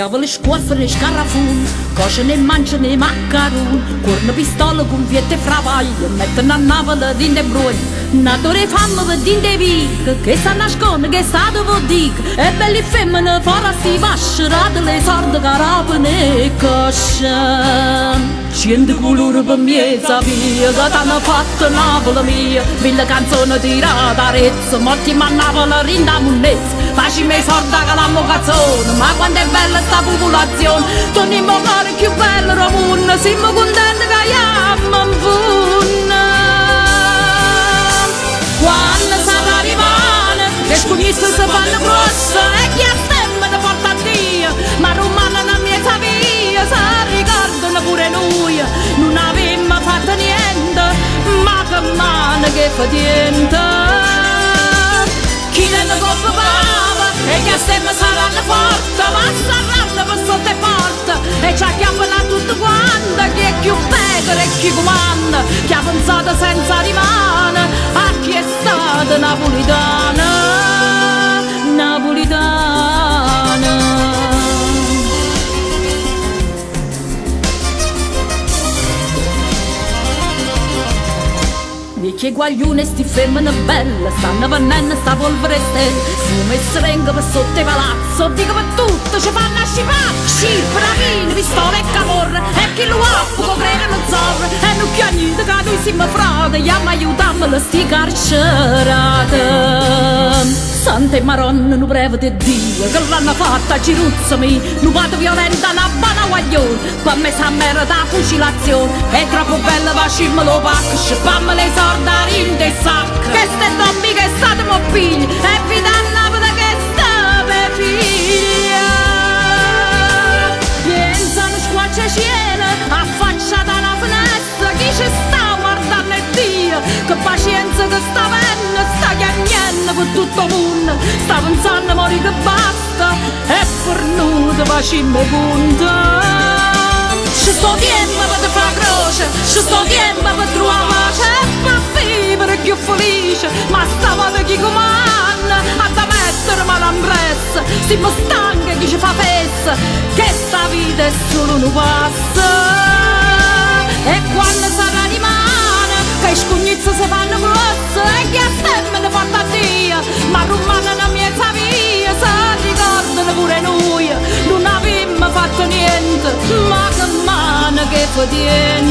Diavolo scuorfano e scarrafun, coceno e mangiano 'e maccarun, corne pistole, cunfiette e fravaglie, mettono a Napule dint' 'e mbruoglie, n'addore 'e famme pe dint' 'e viche, che s'annasconne, che stato v'o dico, e belli femmene fora a sti vasce, datele 'e sorde ca arapeno 'e cosce. Cient' culure pe mmiez' 'a via, che t'hanno fatto Napule mia, mille canzone tirate 'a rezza, mo timme a Napule dint' 'a munnezza, facimm' 'e sorde acalammo 'o cazone, ma quanto è bella sta pupulazione, tenimmo 'o core cchiù bello d' 'o munno, simmo cuntente ca jammo 'nfunno. Quanno sarrà dimane, 'e scugnizze se fanno gruosse e chi 'a semmena porta a Dio, ma rummaneno 'mmiez' 'a via, s'arricordano pure 'e nuje, nun avimmo fatto niente, ma che mano che fetiente. Chi tene copp' pava e ghiastemme saranno forte, ma sarranno pe sotto 'e porte e ci acchiappano a tutte quante, chi è cchiù pecora e chi cumanna, chi ha pensato senza rimane a chi è stato napulitano, napulitano. Viecchie e guagliune e sti femmene belle stanno vennenno sta polvere 'e stelle, fumo e siringhe pe sotto 'e palazze, 'o ddico pe tutte, ce fanno ascì pazze, scippe, rapine, pistole e camorra, e chillu guappo che 'o credono Zorro, e nun chiagnite ca nuje simmo frate, jammo aiutammole sti carcerate. Sante e Maronne, nu prevete 'e Dio, che l'hanno fatta a Ciruzzo mio, nu pate violento a na bona guagliona, Pe me s'ammereta 'a fucilazione. È troppo bello facimmelo 'o pacco, scippammo 'e sorde 'a dint' 'e sacche. Chesta è Tommy che state mo piglia e vi danno 'a vita chesta pe figlia. Pienza nu squarcio 'e cielo affacciata 'a na fenesta, chi ce sta guardanno è Dio, che pacienza che sta avenno, sta chiagnenno pe tutto 'o munno, sta pensanno mo dico basta. È fernuta, facimm' 'e cunte. Ce sta 'o tiempo pe te fa 'a croce, ce sta 'o tiempo pe truvà 'a pace e pe vivere cchiù felice. Ma sta vota chi cumanna adda mettere mano ampressa, simmo stanche 'e chi ce fa fessa, chesta vita è sulo nu passo. E quanno sarrà dimane ca 'e scugnizze se fanno gruosse e ghiastemmano forte a Dio, Ma rummaneno 'mmiez' 'a via, s'arricordano pure 'e nuje, nun avimmo fatto niente, ma che mano che fetiente.